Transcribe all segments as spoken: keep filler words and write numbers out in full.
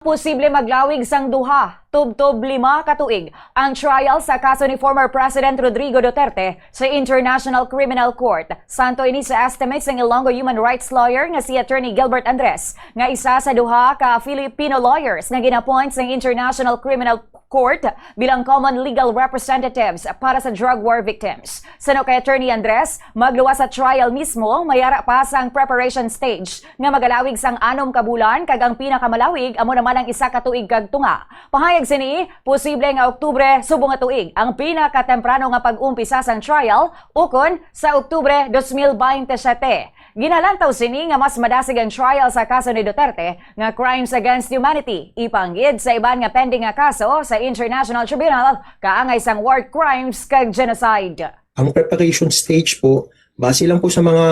Posible maglawig sang duha tubtob lima ka tuig ang trial sa kaso ni former President Rodrigo Duterte sa International Criminal Court. Santo ini sa estimate sang Ilonggo human rights lawyer nga si Attorney Gilbert Andres, nga isa sa duha ka Filipino lawyers nga gin-appoint sang International Criminal Court bilang common legal representatives para sa drug war victims. Suno kay Attorney Andres, magluwas sa trial mismo, may ara pa sang preparation stage nga magalawig sang anom ka bulan, kag ang pinakamalawig amo naman ang isa ka tuig kag tunga. Pahayag sini, posible nga Oktubre subong nga tuig ang pinakatemprano nga pag-umpisa sang trial, ukon sa Oktubre dos mil baynte siyete. Ginalantaw sini nga mas madasig ang trial sa kaso ni Duterte nga crimes against humanity, ipanggid sa iban nga pending nga kaso sa International Tribunal kaangay sang war crimes kag genocide. Ang preparation stage po, base lang po sa mga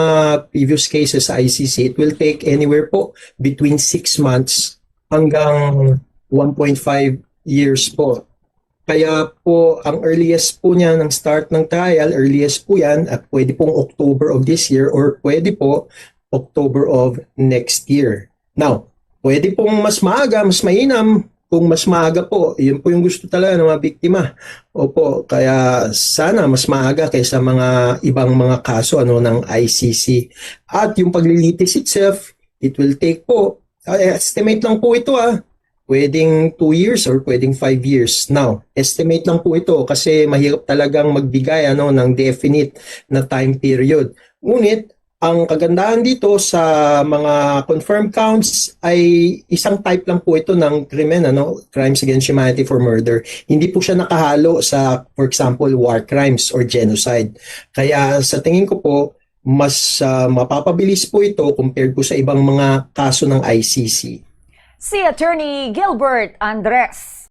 previous cases sa I C C, it will take anywhere po between six months hanggang one point five years po. Kaya po, ang earliest po niya ng start ng trial, earliest po yan, at pwede pong October of this year or pwede po October of next year. Now, pwede pong mas maaga, mas mainam, kung mas maaga po, yun po yung gusto talaga ng mga biktima. Opo, kaya sana mas maaga kaysa mga ibang mga kaso ano ng I C C. At yung paglilitis itself, it will take po, ah, estimate lang po ito ah, pwedeng two years or pwedeng five years. Now, estimate lang po ito kasi mahirap talagang magbigay ano ng definite na time period. Ngunit ang kagandahan dito sa mga confirmed counts ay isang type lang po ito ng krimen, ano, crimes against humanity for murder. Hindi po siya nakahalo sa, for example, war crimes or genocide. Kaya sa tingin ko po, mas ah, mapapabilis po ito compared po sa ibang mga kaso ng I C C. Si Attorney Gilbert Andres.